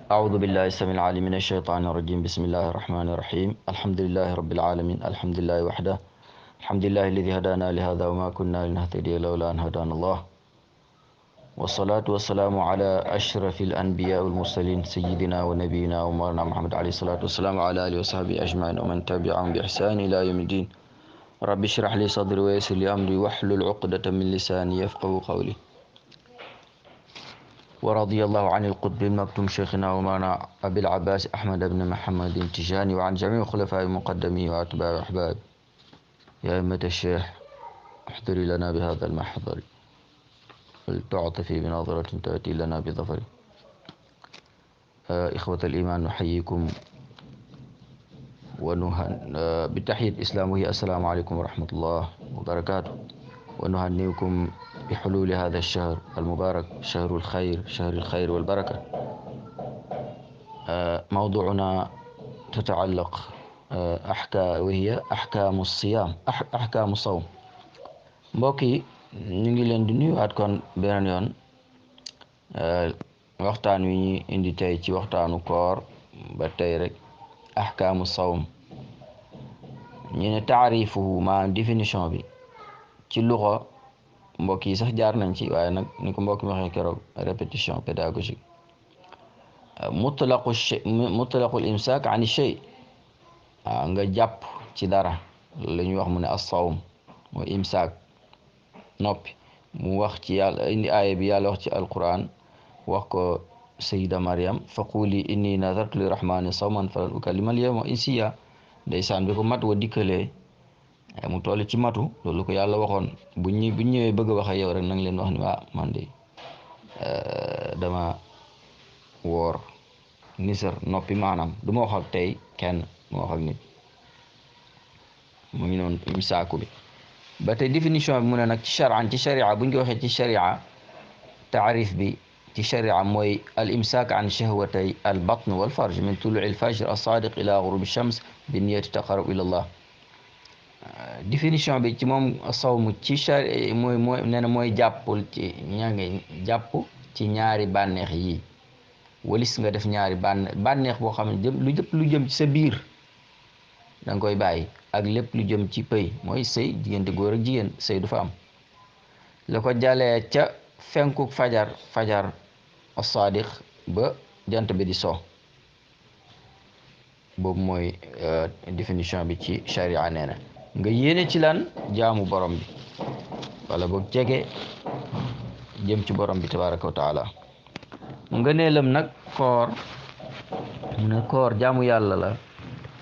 أعوذ بالله السميع العليم من الشيطان الرجيم. بسم الله الرحمن الرحيم. الحمد لله رب العالمين. الحمد لله وحده. الحمد لله الذي هدانا لهذا وما كنا لنهتدي لولا أن هدانا الله. والصلاة والسلام على أشرف الأنبياء والمرسلين سيدنا ونبينا ومولانا محمد عليه الصلاة والسلام وعلى آله وصحبه أجمعين ومن تبعهم بإحسان إلى يوم الدين. رب اشرح لي صدري ويسر لي أمري واحلل عقدة من لساني يفقهوا قولي. ورضي الله عن القطب المكتوم شيخنا ومولانا أبي العباس أحمد بن محمد التجاني وعن جميع خلفاء المقدمين وأتباع أحباب. يا أئمة الشيخ احضري لنا بهذا المحضر ولتعطفي بنظرة تأتي لنا بظفر. إخوة الإيمان نحييكم بتحية الإسلام وهي السلام عليكم ورحمة الله وبركاته، ونهنئكم بحلول هذا الشهر المبارك، شهر الخير، شهر الخير والبركة. موضوعنا تتعلق وهي أحكام الصيام، أحكام الصوم. mbokk yi ñu ngi leen di nuyuwaat kon beneen yoon. waxtaan wi ñu indi tey ci waxtaanu koor ba tey rek ahkaamu sawm. ñu ne taarifuhu maanaam définition bi ci luxa mbokk yi sax jaar nañ ci, waaye nag ni ko mbokk mi waxee keroog répétition pédagogique. mutlaqul imsaak ani shay, nga jàpp ci dara la ñuy wax mu ne as-sawm mooy imsaak, noppi. mu wax ci yàlla indi aaya bi yàlla wax ci alquran, wax ko sayida Maryam fa quli inni nadartu lirahmani sawman falan ukallima al-yawma insiya. ndeysaan bi ko mat wa dikkalee mu toll ci matu loolu ko yàlla waxoon bu ñëwee bëgg a wax ak yow rek nang leen wax ni man de dama woor nisar noppi, maanaam du ma wax ak tey kenn, ma wax ak nit. mu ngi noonu imsaaku bi ba tey définition bi mu ne nag ci charan, ci sharia, buñ ko waxee ci sharia, taarif bi ci sharia mooy al imsaak an shahwatay al batn wal farj min tuluci al fajr as sadiq ila ghurubi shams bi niyati taqarrub ila Allah. définition bi ci moom sawmu ci sharia mooy nee na mooy jàppul ci jàpp ci ñaari bànneex yi, walis nga def ñaari bànneex boo xam ne lu jëm ci sa biir da nga koy bàyyi, ak lépp lu jëm ci pëy mooy sëy, diggante góor ak jigéen sëy du fa am. la ko jalee ca fenkuk fajar as-sadiq ba jant bi di so, boobu mooy définition bi ci sharia. nee na nga yéene ci lan jaamu borom bi wala boog jege jëm ci borom bi tabaraka wa taala. nga neelam nag koor, mu ne koor jaamu yàlla la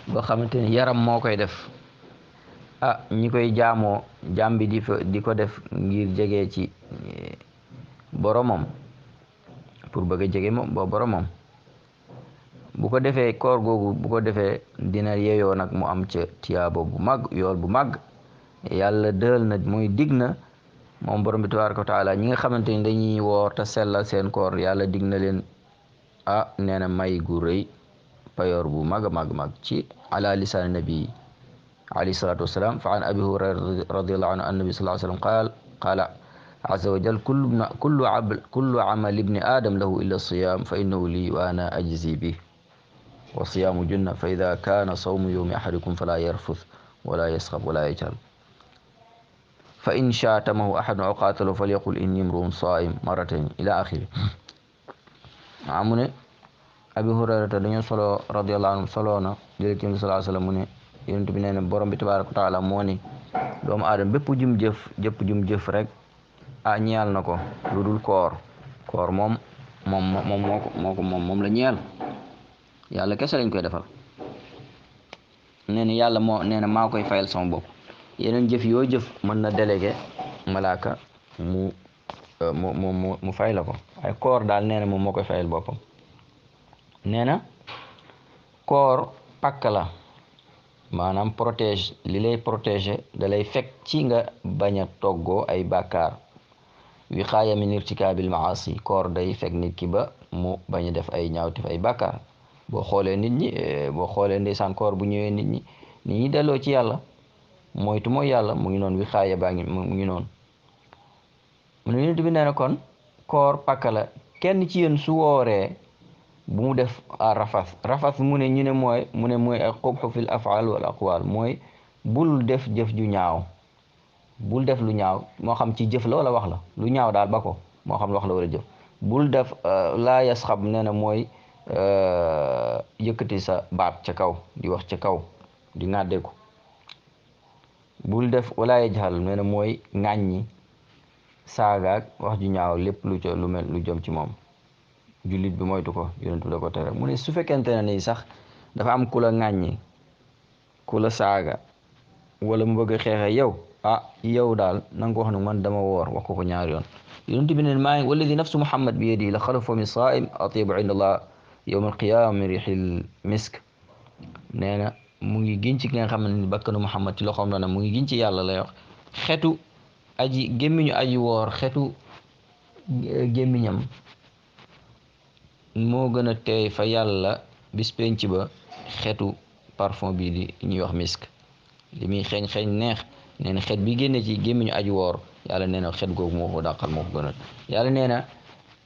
boo xamante ni yaram moo koy def. ñi koy jaamoo jaam bi di ko def ngir jege ci boromam, pour bëgg a jege moom ba boromam. bu ko defee koor googu bu ko defee dina yeyoo nag mu am ca tiyaabo bu mag, yool bu mag. yàlla dël na mooy dig na moom borom bi tabaraka wa taala ñi nga xamante ni dañuy woor te sellal seen koor, yàlla dig na leen nee na may gu rëy, payoor bu mag a mag ci ala lisaani nabi alayhi salatu wassalam. fa an abi hurayra radiyallahu anhu annabi sallallahu alayhi wasallam qala azza wa jal kullu amal ibni adam lahu illa siyam fa innahu li wa ana ajzi bih wa siyamu junna fa idha kana sawmu yawmi ahadikum fala yarfuth wala yaskhab wala yajhal fa in shatamahu ahadun aw qatalahu falyaqul inni imru'un sa'im marratayn ila akhiri. mu ne abi hurayrata dañoo solo radiyallahu anhu solo na jële ci sallallahu alayhi wasallam mu ne yonent bi nee na borom bi tabaraka wa taala moo ni doomu aadama bépp jum jëf rek ñeel na ko lu dul koor moom la ñeel, yàlla kese lañ koy defal. nee na yàlla nee na maa koy fayal sama bopp. yeneen jëf yoo jëf mën na délégué malaaka mu fay la ko, waaye koor daal nee na moom moo koy fayal boppam. nee na koor pakk la, maanaam protège, li lay protéger da lay fekk ci nga bañ a toggoo ay bàkkaar. wiqaaya min irtikaabil maasi, koor day fekk nit ki ba mu bañ a def ay ñaawteef ay bàkkaar. boo xoolee nit ñi ndeysaan koor bu ñëwee nit ñi delloo ci yàlla, moytu mooy yàlla. mu ngi noonu wiqaaya baa ngi mu ngi noonu. mu ne yonent bi nee na kon koor pakk la, kenn ci yéen su wooree bu mu def rafas mu ne ñu ne mooy ay qubhu fil af'al wal aqwal mooy bul def jëf ju ñaaw bul def lu ñaaw moo xam ci jëf la wala wax la lu ñaaw daal ba ko moo xam wax la wala jëf bul def laa yasxab nee na mooy yëkkati sa baat ca kaw di wax ca kaw di ŋàddeeku bul def wala yajhal nee na mooy ŋàññi saagaak wax ju ñaaw lépp lu ca lu mel lu jëm ci moom jullit bi moytu ko yonent bi da ko tere mu ne su fekkente ne nii sax dafa am ku la ŋàññi ku la saaga wala mu bëgg a xeexe yow yow daal na nga ko wax ne man dama woor wax ko ñaari yoon yonent bi ne maa ngi walladi nafsu muhammad bi yadi la xalafu fami saim atibu inda allah yawma alqiyama min rixil misk nee na mu ngi giñ ci ki nga xam ne bakkanu muhammad ci loxoom la ne mu ngi giñ ci yàlla lay wax xetu gémmiñu aji woor xetu gémmiñam moo gën a teey fa yàlla bis penc ba xetu parfum bi di ñuy wax misk li muy xeeñ neex nee na xet bi génne ci gémmiñu aji woor yàlla nee na xet googu moo ko dàqal moo ko gënal yàlla nee na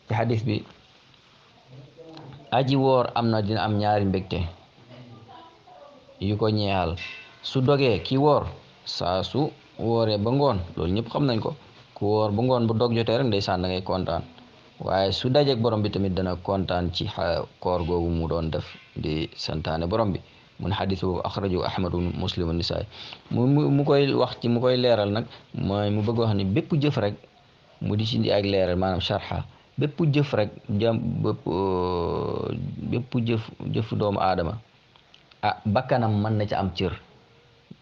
ci xadis bi aji woor dina am ñaari mbégte yu ko ñeexal su dogee ki woor saa su wooree ba ngoon loolu ñëpp xam nañ ko ku woor ba ngoon bu dog jotee rek ndeysaan da ngay kontaan waaye su dajeek borom bi tamit dana kontaan ci koor googu mu doon def di santaane borom bi mun xadis boobu axrajahu ahmadu muslim nisaay mu koy wax ci mu koy leeral nag mooy mu bëgg wax ni bépp jëf rek mu di ci indi ak leeral maanaam sharxa bépp jëf rek bépp jëf doomu aadama bakkanam mën na ca am cër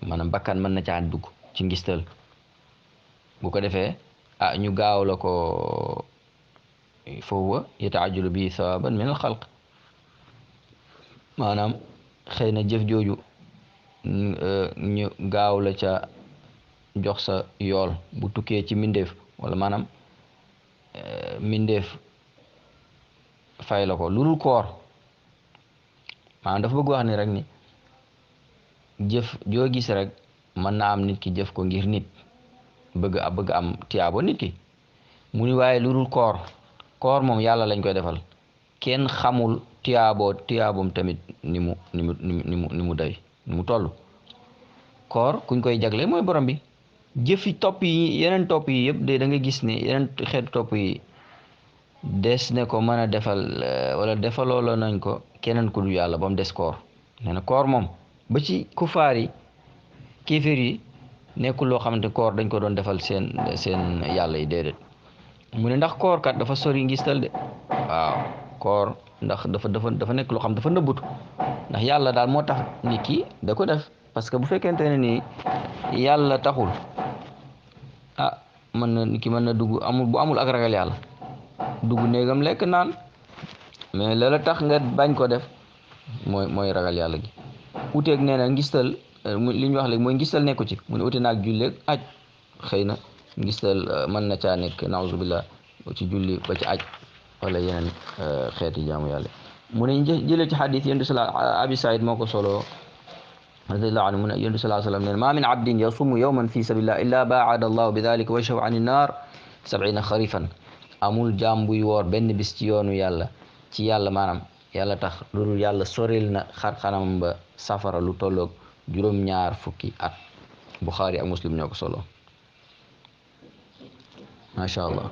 maanaam bakkan mën na ca dugg ci ngistal bu ko defee ñu gaaw la ko foofu yataajulu bi sawaban min al xalq maanaam xëy na jëf jooju ñu gaaw la ca jox sa yool bu tukkee ci mindeef wala maanaam mindeef fay la ko lu dul koor maanaam dafa bëgg wax ni rek ni jëf joo gis rek mën na am nit ki jëf ko ngir nit bëgg am tiyaabo nit ki mu ni waaye lu dul koor moom yàlla lañ koy defal kenn xamul tiyaaboom tamit ni mu day ni mu toll koor kuñ koy jagle mooy borom bi jëfi topp yi yeneen topp yi yëpp de da nga gis ne yeneen xeetu topp yi des ne ko mën a defal wala defaloo nañ ko keneen ku du yàlla ba mu des koor nee na koor moom ba ci kufaar yi kéeféer yi nekkul loo xamante koor dañ ko doon defal seen yàlla yi déedéet mu ne ndax koor kat dafa sori ngistal de waaw koor ndax dafa nekk loo xam dafa nëbbutu ndax yàlla daal moo tax nit ki da ko def parce que bu fekkente ne nii yàlla taxul nit ki mën na dugg bu amul ak ragal yàlla dugg néegam lekk naan mais la tax nga bañ ko def mooy ragal yàlla gi uteeg nee na ngistal li ñu wax léegi mooy ngistal nekku ci mu ne ute naag julleeg aj xëy na ngistal mën na caa nekk nauzubillah ci julli ba ci aj wala yeneen xeeti jaamu yàlla mu ne jëlee ci xadis yonent abi saïd moo ko solo radiyallahu anhu mu ne yonent sallallahu alayhi wa sallam ne ma min abdin yasumu yawman fi sabilillah illa baada allahu bi dalika wajhahu an innar 70 xarifan amul jaam buy woor benn bis ci yoonu yàlla ci yàlla maanaam yàlla tax loolu yàlla soril na xar-xanam ba safara lu tolloog juróom-ñaar fukki at Buxaari ak Muslim ñoo ko solo macha allah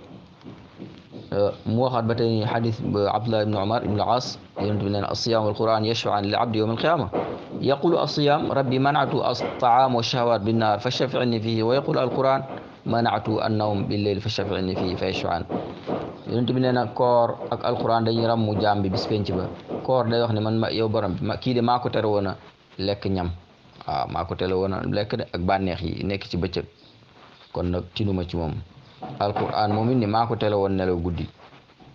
mu waxaat ba tey xadis ba Abdullah ibn Umar ibn al-As yonent bi nee na as-siyaam wal Qur'an yashfa'an lil abdi yawm al-qiyamah yaqulu as-siyaam rabbi mana'tu at-ta'am wa ash-shahawat bin-nar fashaffi'ni fihi wa yaqulu al-Qur'an mana'tu an-nawm bil-layl fashaffi'ni fihi fa yashfa'an yonent bi nee na koor ak alquran dañuy ràmmu jaam bi bis penc ba koor day wax ne man yow borom bi kii de maa ko tere woon a lekk ñam waaw maa ko tere woon a lekk de ak bànneex yi nekk ci bëccëg kon nag tinuma ci moom alquran moom it ni maa ko tere woon nelaw guddi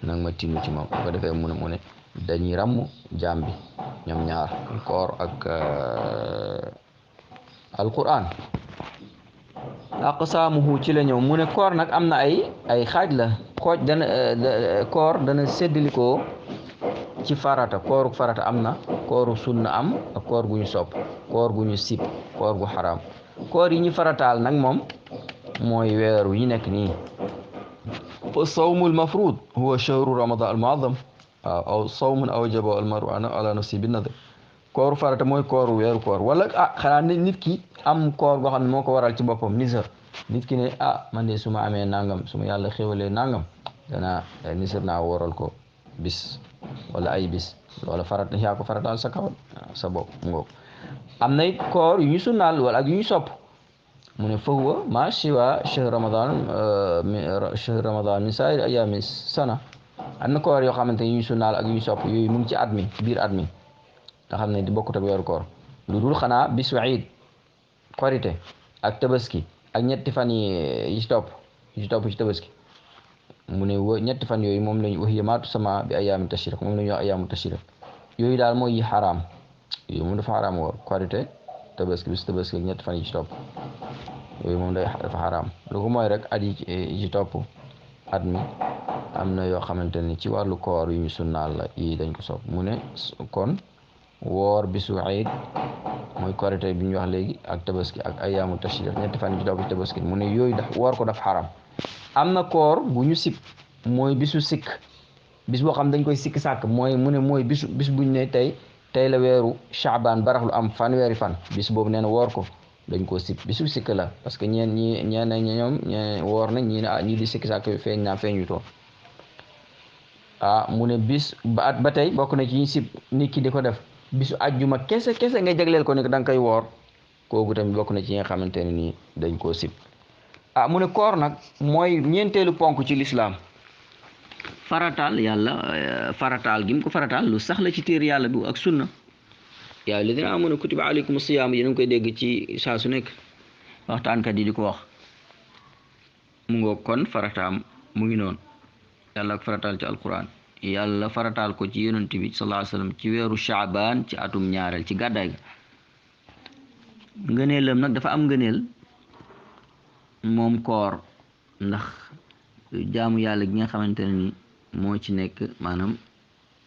nag ma tinu ci moom bu ko defee mu ne dañuy ràmmu jaam bi ñoom ñaar koor ak alquran aqsaamuhu ci la ñëw mu ne koor nag am na ay xaaj la koor dana séddalikoo ci farata kooru farata am na kooru sunna am ak koor gu ñu sopp koor gu ñu sib koor gu xaraam koor yi ñu farataal nag moom mooy weer wi ñu nekk nii fa sawmul mafruud huwa shahru ramadan al muazzam aw sawmun awjaba al maru ala nafsi bi nadr kooru farata mooy kooru weeru koor wala xanaa nit ki am koor goo xam ne moo ko waral ci boppam nisër nit ki ne man de su ma amee nangam su ma yàlla xéwalee nangam danaa nisër naa wooral ko bis wala ay bis loola farata yaa ko farataal sa kaw sa bopp ngoo am na it koor yu ñu sunnaal wala ak yu ñu sopp mu ne fa huwa ma siwa shahr ramadan min sairi ayami sana am na koor yoo xamante yu ñu sunnaal ak yu ñu sopp yooyu mu ngi ci at mi biir at mi nga xam ne di bokkut ak weeru koor lu dul xanaa bisu iid korite ak tabaski ak ñetti fan yi ci topp ci tabaski mu ne ñetti fan yooyu moom lañu wax yamaatu sama bi ayaami tashriq moom la ñuy wax ayaamu tashriq yooyu daal mooy yi xaraam yooyu moom dafa xaraam woor korite tabaski bisu tabaski ak ñetti fan yi ci topp yooyu moom dafa xaraam lu ko mooy rek at yi ci topp at mi am na yoo xamante ni ci wàllu koor yu ñu sunnaal la yi dañ ko sopp mu ne kon woor bisu iid mooy korite bi ñu wax léegi ak tabaski ak ayaamu tashriq ñetti fan yi ci topp ci tabaski mu ne yooyu woor ko daf xaram am na koor bu ñu sib mooy bisu sikk bis boo xam dañ koy sikk sàkk mooy mu ne mooy bis buñ ne tey la weeru Shaabaan baraxlu am fanweeri fan bis boobu nee na woor ko dañ koo sib bisu sikk la parce que ñoom woor nañ ñii ne ñii di sikk sàkk feeñ naa feeñu too mu ne bis ba tey bokk na ci ñu sib nit ki di ko def bisu ajjuma kese nga jagleel ko ne da nga koy woor kooku tamit bokk na ci nga xamante ne nii dañ koo sib mu ne koor nag mooy ñeenteelu ponk ci lislaam farataal yàlla farataal gi mu ko farataal lu sax la ci téere yàlla bi ak sunna yaa alladina amanu kutiba alaykum siyaam yéen a ngi koy dégg ci saa su nekk waxtaankat yi di ko wax mu ngoo kon farataam mu ngi noonu yàlla ko farataal ci alquran yàlla farataal ko ci yonent bi sallallahu alayhi wasallam ci weeru Shaabaan ci atum ñaareel ci gàddaay ga ngëneelam nag dafa am ngëneel moom koor ndax jaamu yàlla gi nga xamante ne ni moo ci nekk maanaam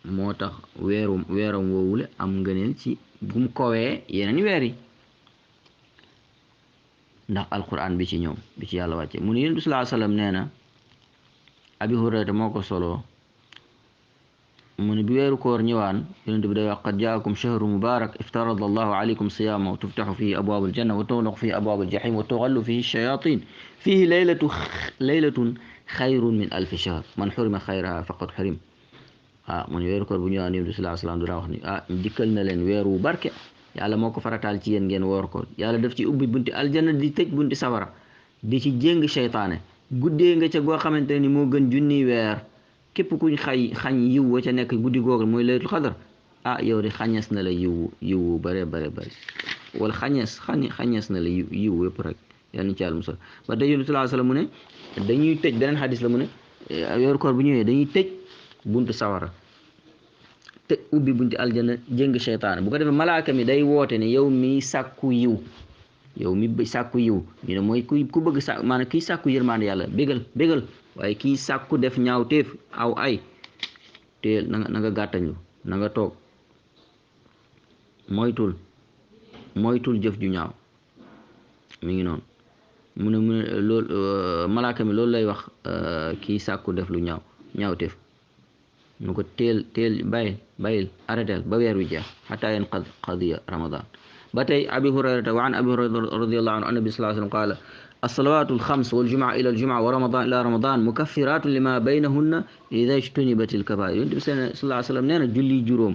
moo tax weeram woowule am ngëneel ci gum kowee yeneen weer yi ndax alquran bi ci ñoom bi ci yàlla wàcce mu ne yonent bi sallallahu alayhi wasallam nee na abi hurayra moo ko solo mu ne bi weeru koor ñëwaan yonent bi day wax qad jaakum shahru mubarak iftarada allahu alaykum siyaamahu tuftaxu fihi abwaabu aljanna wa tuxlaqu fihi abwaabu aljahim wa tuxallu fihi shayatin fihi laylatun xayrun min alfi shahr man xurima xayraha faqad xurim mu ne weeru koor bu ñëwaan yonent bi sallallahu alayhi wasallam dara wax ni dikkal na leen weer wu barke yàlla moo ko farataal ci yéen ngeen woor ko yàlla daf ci ubbi bunti aljanna di tëj bunti sawara di ci jéng seytaane guddee nga ca goo xamante ni moo gën junniy weer képp kuñ xañ yiw wa ca nekk guddi googu mooy laylatul xadar yow de xañees na la yiwu bare wala xañees na la yiw yëpp rek yal na ci yàlla musal ba tey yonent sallallahu alayhi wasallam mu ne dañuy tëj beneen xadis la mu ne weeru koor bu ñëwee dañuy tëj buntu sawara te ubbi bunti aljanna jéng seytaane bu ko defee malaaka mi day woote ne yow mi sàkku yiw ñu ne mooy ku bëgg maanaam kii sàkku yërmande yàlla bégal waaye kii sàkku def ñaawteef aw ay te na nga gàttañlu na nga toog moytul jëf ju ñaaw mi ngi noonu mu ne loolu malaaka mi loolu lay wax kii sàkku def lu ñaawteef nu ko teel bàyyil arrêtel ba weer wi jeex xataa yan qadiya ramadan ba tey abi hurayrata wa an abi hurayrata radiyallahu anhu annabi sallallahu alayhi wasallam qaala as-salawaatu al-xams wal-jumu'a ila al-jumu'a wa ramadan ila ramadan mukaffiratun lima baynahunna idha ijtunibat al-kaba'ir yonent bi sallallahu alayhi wasallam nee na julli juróom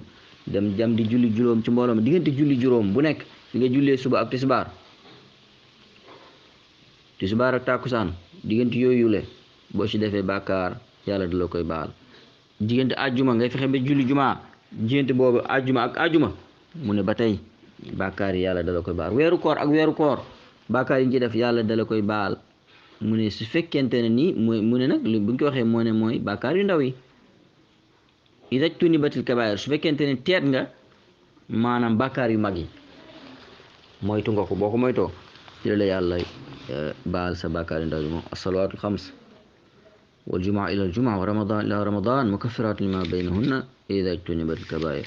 jam di julli juróom ci mbooloo mi diggante julli juróom bu nekk di nga jullee suba ak tisbaar ak takkusaan diggante yooyu le boo ci defee bàkkaar yàlla da la koy baal diggante ajjuma ngay fexe ba julli jumaa diggante boobu ajjuma ak ajjuma mu ne ba tey bàkkaar yi yàlla da la koy baal weeru koor bàkkaar yi ñu ci def yàlla da la koy baal mu ne su fekkente ne nii mu ne nag bu ñu ko waxee moo ne mooy bàkkaar yu ndaw yi idha tunibatil kabaa'ir su fekkente ne teet nga maanaam bàkkaar yu mag yi moytu nga ko boo ko moytoo ci la yàlla baal sa bàkkaar yu ndaw yi moom as-salawaatul xams wal jumaa ila al jumaa wa ramadan ila ramadan mukaffiratun lima baynahunna idha tunibatil kabaa'ir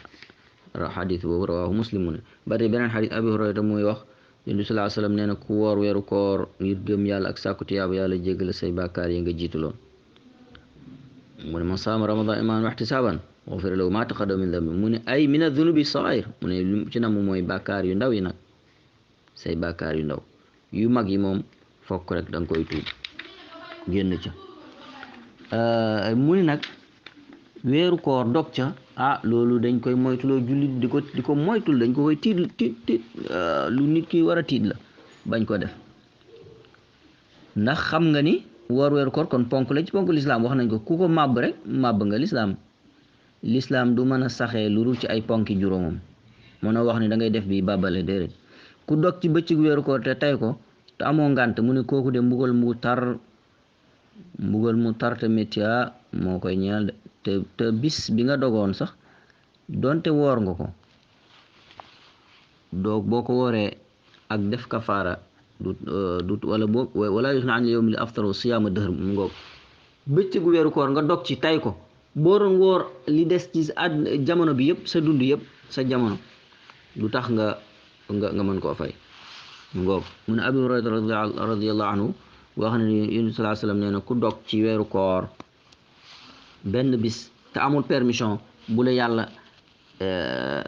xadis boobu rawaahu muslim mu ne ba tey beneen xadis abi hurayra muy wax yonent bi sallallahu alayhi wasallam nee na ku woor weeru koor ngir gëm yàlla ak sàkku tiyaaba yàlla jéggal say bàkkaar yi nga jiituloon mu ne man saama ramadan imaanan wa ihtisaaban xufira lahu maa taqaddama min dambi mu ne ay min adunubi saxair mu ne lu ci nam mooy bàkkaar yu ndaw yi nag say bàkkaar yu ndaw yu mag yi moom fokk rek da nga koy tuub génn ca mu ne nag weeru koor dog ca loolu dañ koy moytuloo jullit di ko moytul dañ ko koy tiit lu nit ki war a tiit la bañ ko def ndax xam nga ni woor weeru koor kon ponk la ci ponk lislaam wax nañ ko ku ko màbb rek màbb nga lislaam du mën a saxee lu dul ci ay ponki juróomam mën a wax ni da ngay def bi bàbbale déedéet ku dog ci bëccëg weeru koor te tey ko te amoo ngànt mu ne kooku de mbugal mu tar te métti moo koy ñeel te bis bi nga dogoon sax donte woor nga ko doog boo ko wooree ak def kafaara du wala yusna an yawmi li aftaru siyaama dëhr mu ngoog bëccëgu weeru koor nga dog ci tay ko boo doon woor li des ci jamono bi yëpp sa dund yëpp sa jamono du tax nga mën koo fay mu ngoog mu ne Abi Hurayra radiyallahu anhu wax na ni Yonent sallallahu alayhi wasallam nee na ku dog ci weeru koor benn bis te amul permission bu la yàlla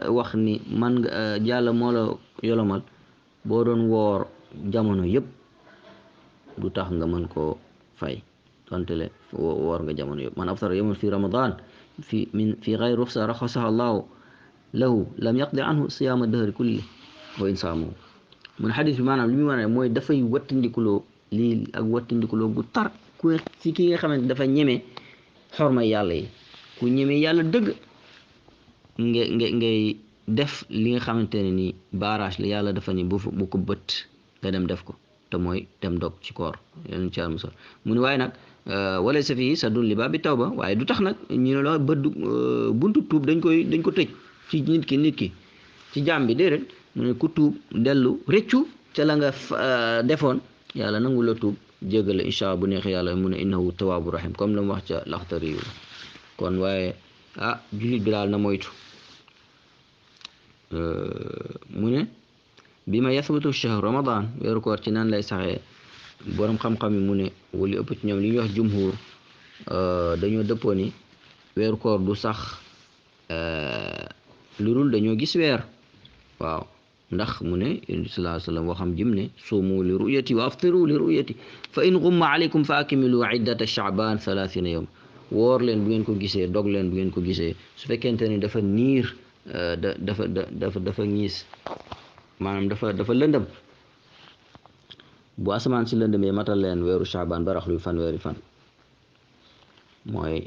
wax ni man nga yàlla moo la yolomal boo doon woor jamono yëpp du tax nga mën koo fay donte le woor nga jamono yëpp man aftara yawman fi ramadan fi ghayri ruxsa raxasaha allahu lahu lam yaqdi anhu siyaama dahri kulli wa in saamu mun xadis bi maanaam li muy wane mooy dafay wattandikuloo lii ak wattandikuloo gu tar ku ci ki nga xamante dafa ñeme xorma yàlla yi ku ñeme yàlla dëgg ngay def li nga xamante ne ni barrage la yàlla dafa ni bu ko bët nga dem def ko te mooy dem dog ci koor yéen ci musal mu ne waaye nag wala sa fii sa dun li ba bi taw ba waaye du tax nag ñu ne la buntu tuub dañ ko tëj ci nit ki ci jaam bi déedéet mu ne ku tuub dellu rëccu ca la nga defoon yàlla nangu la tuub jéggale incha allah bu neexee yàlla mu ne innahu tawaabu rahim comme la mu wax ca laxtari yu kon waaye jullit bi daal na moytu mu ne bi ma yasbutu shahr ramadan weeru koor ci nan lay saxee borom xam-xam yi mu ne wali ëpp ci ñoom li ñuy wax jumhur dañoo dëppoo ni weeru koor du sax lu dul dañoo gis weer waaw ndax mu ne sallallahu alayhi wa sallam waxam jim ne suumu li ruyati wa aftiru li ruyati fa in gumma alaykum fa akmilu iddata shaaban 30 yawm woor leen bu ngeen ko gisee dog leen bu ngeen ko gisee su fekkente ni dafa niir dafa ñiis maanaam dafa lëndëm bu asamaan si lëndëmee matal leen weeru shaaban baraxlu fanweeri fan mooy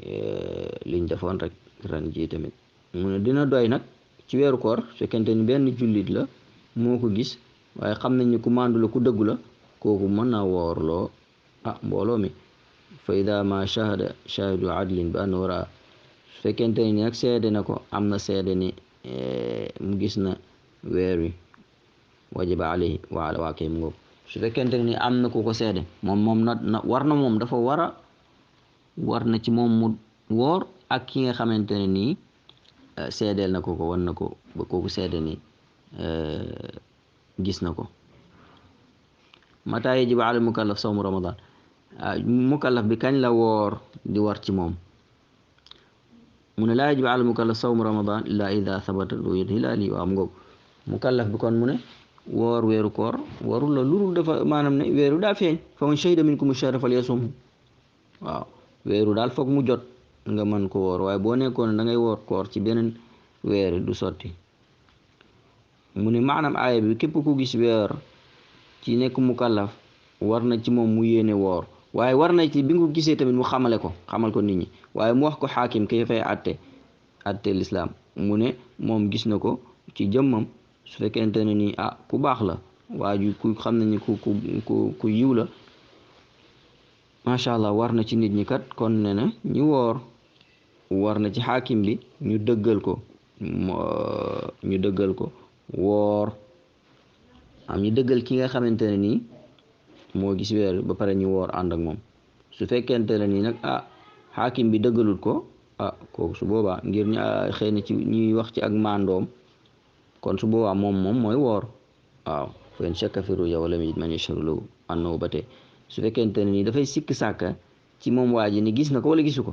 liñ defoon rek ren ji tamit mu ne dina doy nag ci weeru koor su fekkente ni benn jullit la moo ko gis waaye xam nañ ni ku màndu la ku dëggu la kooku mën naa woorloo mbooloo mi fa ida ma shahada shahidu adlin bi anna wara su fekkente ni nag seede na ko am na seede ni mu gis na weer wi wajaba alayhi waa kay mu ngoog su fekkente ni am na ku ko seede moom na war na moom dafa war na ci moom mu woor ak ki nga xamante ne nii seedeel na ko wan na ko ba kooku seede ni gis na ko mata yajibu ala mukallaf sawmu ramadan mukallaf bi kañ la woor di war ci moom mu ne laa yajibu ala mukallaf sawmu ramadan illa ida sabata ru'yat hilali waaw ngoog mukallaf bi kon mu ne woor weeru koor warul la lurul dafa maanaam ne weeru daa feeñ fa man shahida minkum shahra falyasumhu waaw weeru daal foog mu jot nga mën ko woor waaye boo nekkoon da ngay woor koor ci beneen weer du sotti mu ne maanaam aaya bi képp ku gis weer ci nekk mukallaf war na ci moom mu yéene woor waaye war na ci bi nga ko gisee tamit mu xamal ko nit ñi waaye mu wax ko xaakim kay fay atte lislaam mu ne moom gis na ko ci jëmmam su fekkente ne ni ku baax la waaju ku xam nañu ku yiw la macha allah war na ci nit ñi kat kon ne na ñu woor war na ci xaakim bi ñu dëggal ko woor ñu dëggal ki nga xamante ne nii moo gis weer ba pare ñu woor ànd ak moom su fekkente ne nii nag xaakim bi dëggalut ko kooku su boobaa ngir ñu xëy na ci ñuy wax ci ak mandoom kon su boobaa moom mooy woor waaw fa in shakka fi ru'ya wa lam yajid man yashhadu lahu annahu ba tey su fekkente ne nii dafay sikk sàkka ci moom waa ji ni gis na ko wala gisu ko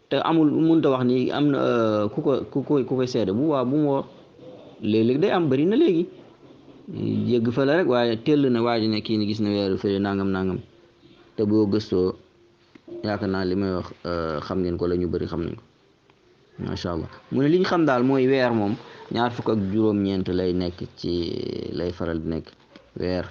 te amul mënta wax ni am na ku koy seede bu waa bu mu woor léeg-léeg day am bëri na léegi yëgg fa la rek waaye tell na waa ji ne kii ni gis na weeru fële nangam nangam te boo gëstoo yaakaar naa li may wax xam ngeen ko la ñu bëri xam nañ ko macha allah mu ne li ñu xam daal mooy weer moom ñaar fukk ak juróom-ñeent lay nekk ci lay faral di nekk weer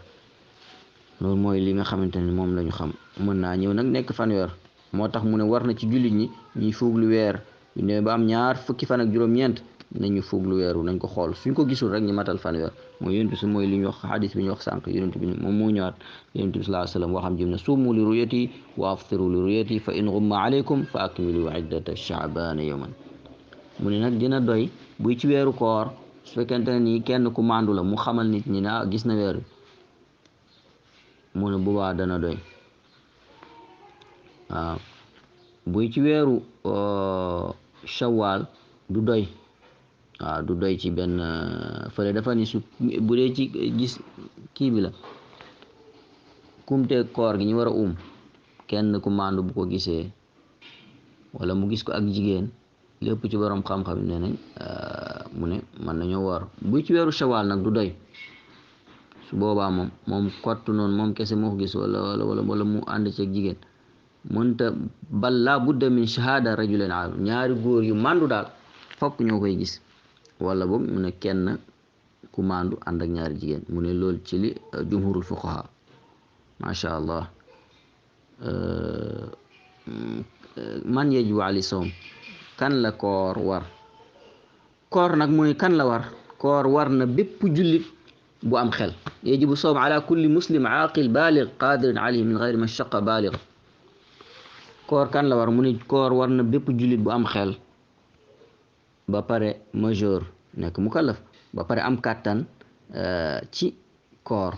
loolu mooy li nga xamante ne moom la ñu xam mën naa ñëw nag nekk fanweer moo tax mu ne war na ci jullit ñi ñuy fuglu weer yu ne ba am ñaar fukki fan ak juróom-ñeent nañu fuglu weeru nañ ko xool suñ ko gisul rek ñu matal fanweer mooy yonent bi mooy li ñu wax xadis bi ñu wax sànq yonent bi moom moo ñëwaat yonent bi sallallahu alayhi wasallam waxam jëm ne suumu li ruyati wa aftiru li ruyati fa in ghumma alaykum fa akmilu iddata sha'bana yawman mu ne nag dina doy buy ci weeru koor su fekkente ne nii kenn ku mandu la mu xamal nit ñi ne gis na weer mu ne boobaa dana doy waaw buy ci weeru shawwal du doy waaw du doy ci benn fële dafa ni su bu dee ci gis kii bi la kumte koor gi ñu war a kenn ku mandu bu ko gisee wala mu gis ko ak jigéen lépp ci borom xam-xam ne nañ mu ne mën nañoo woor buy ci weeru shawwal nag du doy su boobaa moom kott noonu moom kese moo ko gis wala mu ànd ci ak jigéen mënta bal laa budda min shahada rajulin aalim ñaari góor yu mandu daal fokk ñoo koy gis wala boog mu ne kenn ku mandu ànd ak ñaari jigéen mu ne loolu ci li jumhurul fuqaha macha allah man yajibu ali sawm kan la koor war koor nag mu ne kan la war koor war na bépp jullit bu am xel yajibu sawm ala kulli muslim aaqil baligh qadirin alayhi min ghayri mashaqqa baligh koor kan la war mu ne koor war na bépp jullit bu am xel ba pare majeur nekk mukallaf ba pare am kàttan ci koor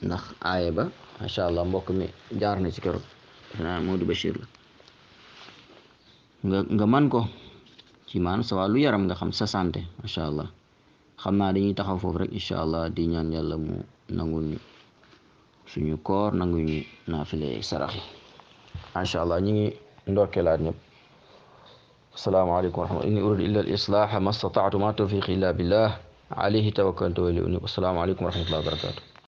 ndax aaya ba macha allah mbokk mi jaar na ci keroog Modou Bachir la nga man ko ci maanaam sa wàllu yaram nga xam sa santé macha allah xam naa dañuy taxaw foofu rek incha allah di ñaan yàlla mu nangul ñu suñu koor nangul ñu naafile sarax yi macha allah ñu ngi ndokkeelaat ñëpp asalaamaaleykum wa rahmatulah in uridu illa al islaha ma stata'tu ma tawfiqi illa billah alayhi tawakkaltu wa ilayhi unib asalaamaaleykum wa rahmatullahi wa barakatuh